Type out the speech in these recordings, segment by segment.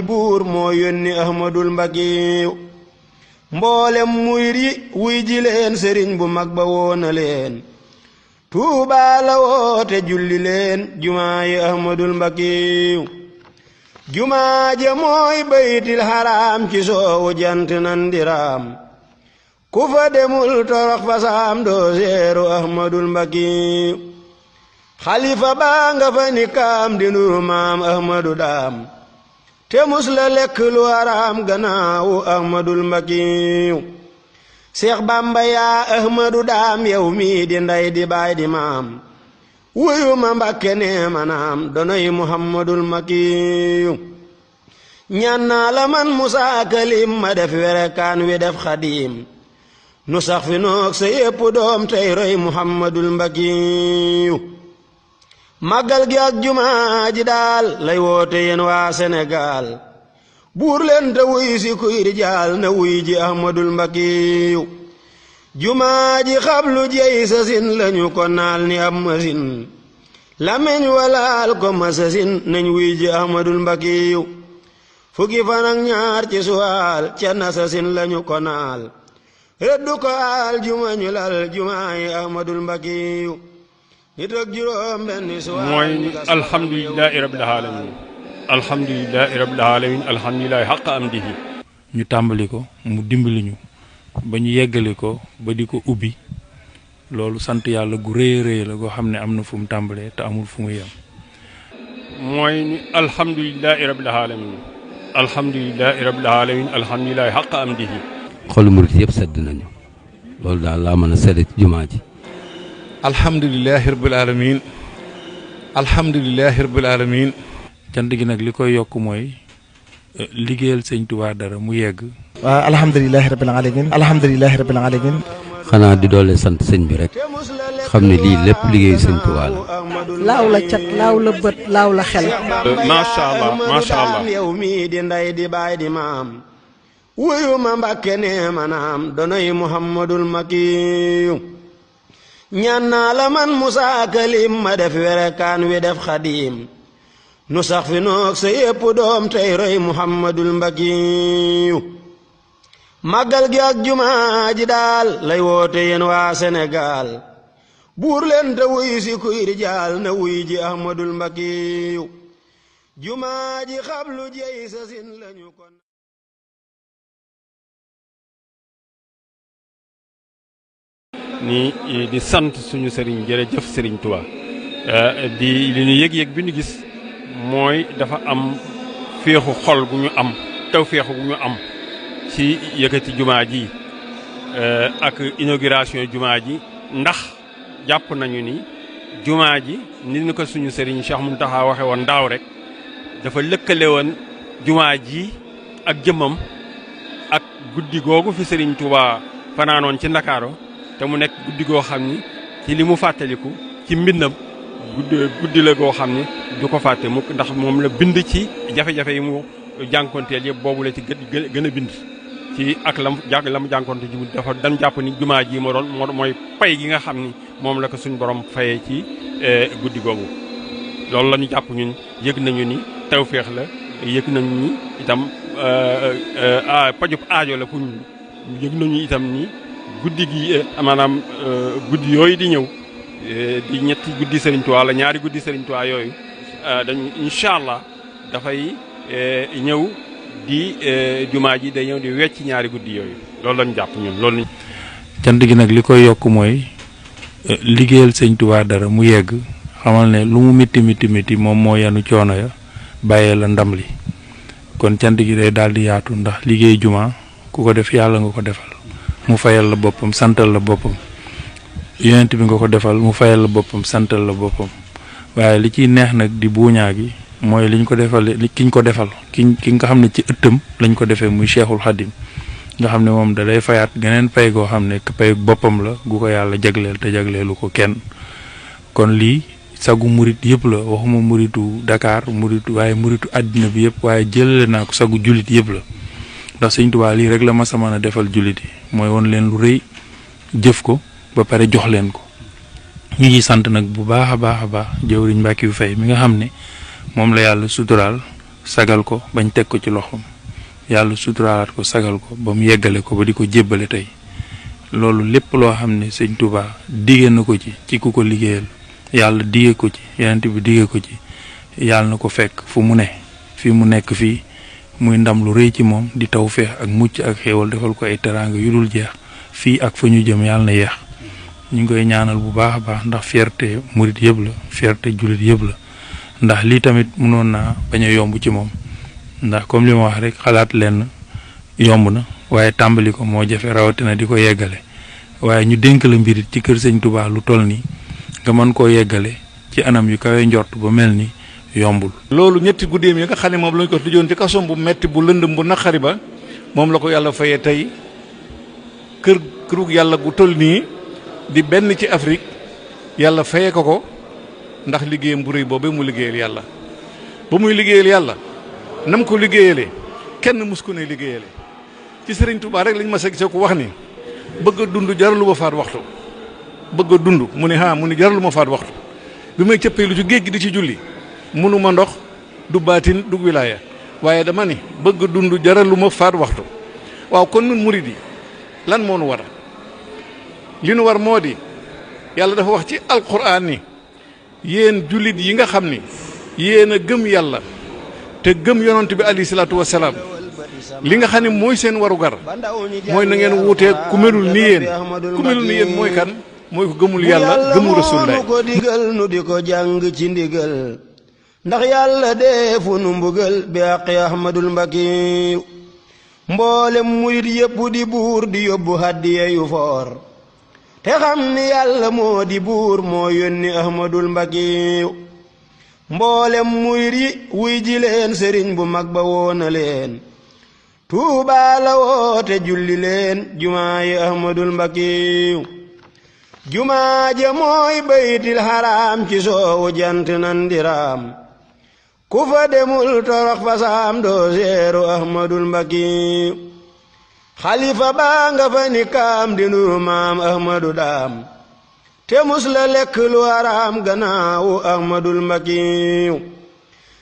buur moo yónni ahmadul mbakiyu mboolem murit yi wuy ji leen sëriñ bu mag ba woona leen tuubaa la woote julli leen jumaa yi ahmadul mbakiyu jumaa ja mooy baytil haram ci soowu jant nan diraam ku fa demul torox fa saam doo seeru ahmadul mbakiyu xalifa baa nga fa ni kaam di nuru maam ahmadu daam te mus la lekk lu haram gannaawu ahmadul mbakiyu seex bamba yaa ahmadu daam yow mii di nday di baay di maam wuyu ma mbakke nee manaam donoy muhammadul mbakiyu ñaan naa la man musaa kalim ma def werekaan wi def xadiim nu sax fi noog sa yépp doom tey roy muhammadul mbakiyu màggal gi ak jumaa ji daal lay woote yéen waa Sénégal buur leen te wuy si kuy rijaal na wuy ji ahmadul mbakiyu jumaa ji xablu jey sa sin lañu ko naal ni ab masin lameñ walaal ko masasin nañ wuy ji ahmadul mbakiyu fukki fan ak ñaar ci suwaal ca nasasin lañu ko naal rëddu ko al juma ñu lal jumaa yi ahmadul mbakiyu nit ak juróom benn suwaal mooy alhamdulilahi rabbil alamin alhamdulilahi rabbil alamin alhamdulilahi xaqa amdihi ñu tàmbali ko mu dimbali ñu ba ñu yeggali ko ba di ko ubbi loolu sant yàlla gu rëy a rëy la goo xam ne am na fu mu tàmbalee te amul fu mu yem mooy alhamdulilahi rabbil alamin alhamdulilahi rabbil alamin alhamdulilahi xaqa amdihi xolu murit yëpp sedd nañu loolu daal laa mën a sedd ci jumaa ji alhamdulilahi rabbil alamin alhamdulilahi rabbil alamin cant gi nag li koy yokk mooy liggéeyal sëñ Tuubaa dara mu yegg waaw alhamdulilahi rabbil alamin alhamdulilahi rabbil alamin xanaa di doole sant sëñ bi rek xam ne lii lépp liggéeyu sëñ Tuubaa la laaw la cat laaw la bët laaw la xel macha allah macha allah yow mii di nday di baay di maam wuyu ma mbakke nee manaam donoy muhammadul mbakiyu ñaan naa la man musaa kalim ma def werekaan wi def xadiim nu sax fi noog sa yépp doom tey roy muhammadul mbakiyu màggal gi ak jumaa ji daal lay woote yéen waa Sénégal buur leen te wuy si kuy rijaal na wuy ji ahmadul mbakiyu jumaa ji xablu jey sa sin lañu kon ni di sant suñu sëriñ jërëjëf sëriñ Tuubaa di li ñu yëg-yëg bi ñu gis mooy dafa am féexu xol gu ñu am taw féexu gu ñu am ci yëkkati jumaa ji ak inauguration jumaa ji ndax jàpp nañu ni jumaa ji ni ñu ko suñu sëriñ Cheikh Mountakha waxe woon daaw rek dafa lëkkale woon jumaa ji ak jëmmam ak guddi googu fi sëriñ Tuubaa fanaanoon ci Ndakaaru te mu nekk guddi goo xam ni ci li mu fàttaliku ci mbindam guddi la goo xam ni du ko fàtte mukk ndax moom la bind ci jafe-jafe yi mu jànkonteel yëpp boobu la ci gën a bind ci ak la mu jànkonte ji dafa dan jàpp ni jumaa ji mooy pay gi nga xam ni moom la ko suñ borom fayee ci guddi googu loolu la ñu jàpp ñun yëg nañu ni tawféex la yëg nañu ni itam pajub aajo la pour ñun yëg nañu itam ni guddi gi maanaam guddi yooyu di ñëw di ñetti guddi Serigne Touba la ñaari guddi Serigne Touba yooyu dañu incha allah dafay ñëw di jumaa ji day ñëw di wecc ñaari guddi yooyu loolu lañu jàpp ñun loolu. cant gi nag li koy yokk mooy liggéeyal sëñ Touba dara mu yegg xamal ne lu mu métti métti métti moom moo yanu coono ya bàyyee la ndam li kon cant gi day daal di yaatu ndax liggéey jumaa ku ko def yàlla nga ko defal. mu fayal la boppam santal la boppam yonent bi nga ko defal mu fayal la boppam santal la boppam waaye li ciy neex nag di buuñaa gi mooy liñ ko defal kiñ ko defal ki nga xam ne ci ëttam lañ ko defee muy Cheikhul Khadim nga xam ne moom da lay fayaat geneen pay goo xam ne pay boppam la gu ko yàlla jagleel te jagleelu ko kenn kon lii sagu murit yëpp la waxuma muritu Dakar waaye muritu àddina bi yëpp waaye jëlale naa ko sagu jullit yëpp la ndax sëñ Tuubaa lii rek la ma sama a defal jullit yi mooy woon leen lu rëy jëf ko ba pare jox leen ko ñu ngi sant nag bu baax a baax jëwriñ Mbàkke yu fay mi nga xam ne moom la yàlla suturaal sagal ko bañ teg ko ci loxoom yàlla suturaalaat ko sagal ko ba mu yeggale ko ba di ko jébbale tey loolu lépp loo xam ne sëñ Touba digee na ko ci ku ko liggéeyal yàlla digee ko ci yonent bi digee ko ci yàlla na ko fekk fu mu ne fii mu nekk fii muy ndam lu rëy ci moom di tawfeex ak mucc ak xéewal defal ko ay teraanga yu dul jeex fii ak fa ñu jëm yàlla na yeex ñu ngi koy ñaanal bu baax a baax ndax fierté murit yëpp la fierté jullit yëpp la ndax lii tamit mënoon naa bañ a yomb ci moom ndax comme li ma wax rek xalaat leen yomb na waaye tàmbali ko moo jafe rawatina di ko yeggale waaye ñu dénk la mbirit ci kër sëñ Touba lu toll nii nga mën koo yeggale ci anam yu kawe njort ba mel ni yombul. loolu ñetti guddeem yi nga xam ne moom lañ ko tëjoon ci kasoom bu metti bu lëndëm bu naqari ba moom la ko yàlla fayee tey kërug yàlla gu toll nii di benn ci Afrique yàlla fayee ko ndax liggéeyam bu rëy boobee mu liggéeyal yàlla ba muy liggéeyal yàlla nam ko liggéeyalee kenn mus ko ne liggéeyale ci Sëriñ Tuubaa rek lañ ma sa gisee ko wax ni bëgg a dund jaralu ma faat waxtu bëgg a dund mu ni jaralu ma faat waxtu bi may cëppee lu ci géej gi di ci julli mënuma ndox du baatin du wilaaya waaye dama ni bëgg a dund jaralu ma faat waxtu waaw kon nun murid yi lan moo nu war li nu war moo di yàlla dafa wax ci alquran ni yéen jullit yi nga xam ni yéen a gëm yàlla te gëm yonent bi alayhi salaatu wasalaam li nga xam ne mooy seen warugar mooy na ngeen wuutee ku melul ni yéen mooy kan mooy ko gëmul yàlla gëmul rasulullah ko digal nu di ko jàng ci ndigal ndax yàlla deefu nu mbugal bi àqi ahmadul mbakki mboolem murit yépp di buur di yóbbu hàddiya yu foor te xam ni yàlla moo di buur moo yónni ahmadul mbakki mboolem murit yi wuy ji leen sëriñ bu mag ba woona leen Tuubaa la woote julli leen jumaa yi ahmadul mbakki jumaa ja mooy baytil haram ci soowu jant nan diraam ku fa demul torox fa saam doo seeru ahmadul mbakki xalifa baa nga fa ni kaam di nuru maam ahmadu daam te mus la lekk lu haram gannaawu ahmadul mbakki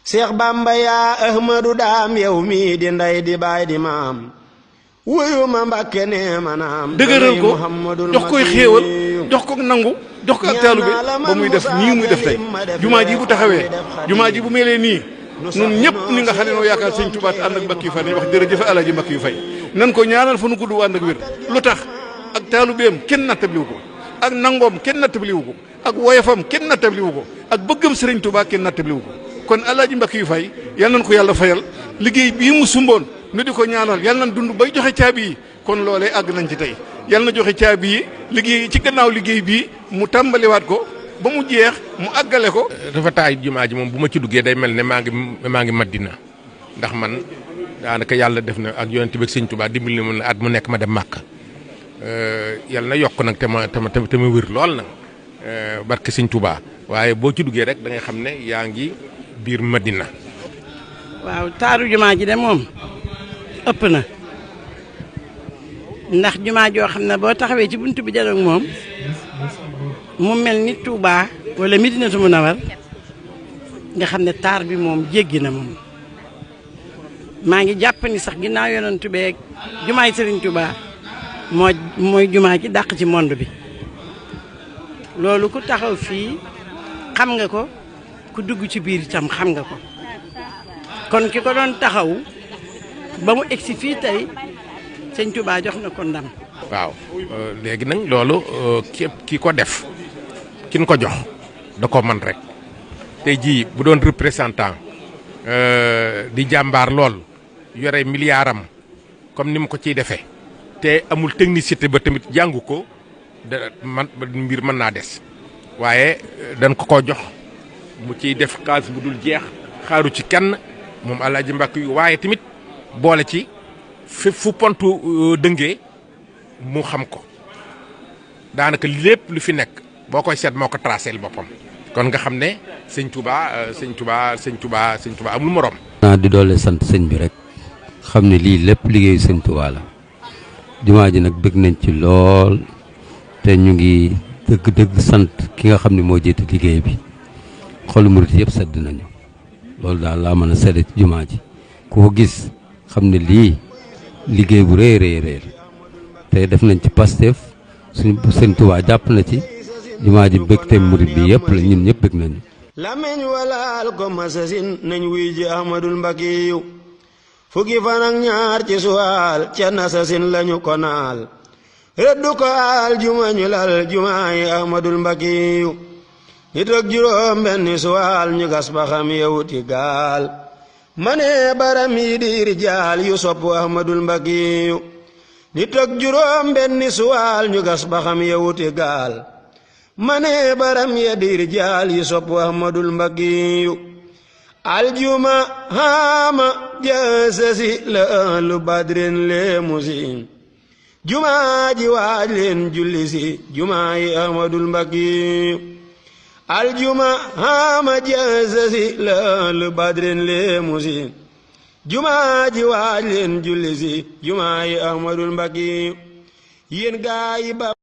Seex Bamba yaa ahmadu daam yow mii di nday di baay di maam wuyu ma Mbàkke nee ma naam dëgëral ko jox koy xéewal jox ko nangu jox ko ak taalu bi ba muy def nii muy def tey jumaa ji bu taxawee jumaa ji bu melee nii nun ñëpp ni nga xam ne noo yaakaar sëñ Tuubaa ànd ak Mbàkke yu fay nañ wax jërëjëf Alaaji Mbàkke yu fay nan ko ñaanal fa nu gudd ànd ak wér lu tax ak taalu beem kenn nattabliwu ko ak nangoom kenn nattabliwu ko ak woyofam kenn nattabliwu ko ak bëggam sëriñ Tuubaa kenn nattabliwu ko kon Alaaji Mbàkke yu fay yal nañ ko yàlla fayal liggéey bii mu sumboon nu di ko ñaanal yal nañ dund bay joxe caabi yi kon loolee àgg nañ ci tey yal na joxe caabi yi liggéey ci gannaaw liggéey bii mu tàmbaliwaat ko ba mu jeex mu àggale ko. dafa taay jumaa ji moom bu ma ci duggee day mel ne maa ngi Madina ndax man daanaka yàlla def na ak yonent bi ak sëñ Tuubaa dimbali na ma at mu nekk ma dem Màkka yal na yokk nag te ma wér lool nag barke sëñ Tuubaa waaye boo ci duggee rek da ngay xam ne yaa ngi biir Madina. waaw taaru jumaa ji de moom ëpp na ndax jumaa joo xam ne boo taxawee ci buntu bi janoog moom mu mel ni Touba wala Madinatu Munawwara nga xam ne taar bi moom jéggi na moom maa ngi jàpp ni sax ginnaaw yonent beeg jumaay Sëriñ Touba mooy jumaa ji dàq ci monde bi loolu ku taxaw fii xam nga ko ku dugg ci biir itam xam nga ko kon ki ko doon taxaw ba mu egsi fii tey Sëñ Touba jox na ko ndam. waaw léegi nag loolu képp ki ko def kin ko jox da ko man rek tey jii bu doon représentant di jàmbaar lool yore milliardam comme ni mu ko ciy defee te amul technicité ba tamit jàngu ko mbir mën naa des waaye dañ ko jox mu ciy def xaalis bu dul jeex xaaru ci kenn moom Alaaji Mbàkke yu waaye tamit boole ci fu pontu dëngee mu xam ko daanaka lépp lu fi nekk boo koy seet moo ko tracé boppam kon nga xam ne sëñ Touba amul morom. naa di doole sant sëñ bi rek xam ne lii lépp liggéeyu sëñ Touba la jumaa ji nag bëgg nañ ci lool te ñu ngi dëgg sant ki nga xam ne moo jiite liggéey bi xolu murit yëpp sedd nañu loolu daal laa mën a seede ci jumaa ji ku ko gis xam ne lii liggéey bu rëy rëy rëy te def nañ ci Pastef suñu sëñ Tuubaa jàpp na ci jumaa ji bëgg te murit bi yëpp la ñun ñëpp bëgg nañu lameñ walaal ko masasin nañ wuy ji ahmadul mbakiyu fukki fan ak ñaar ci suwaal ca nasasin lañu ko naal rëddu ko al juma ñu lal jumaayi ahmadul mbakiyu nit ak juróom benni suwaal ñu gas ba xam yewuti gaal mane baram yi di rijaal yu sopp ahmadul mbakiyu nit ak juróom benni suwaal ñu gas ba xam yewuti gaal mane baram ya di rijaal yu sopp ahmadul mbakiyu aljuma haama jasasi la ahlu badrin le musin jumaa ji waaj leen julli si jumaa yi ahmadul mbakiyu aljuma haama jasasi la ahlu badrin le musin jumaa ji waaj leen julli si jumaa yi ahmadul mbakiyu yéen gaa yi ba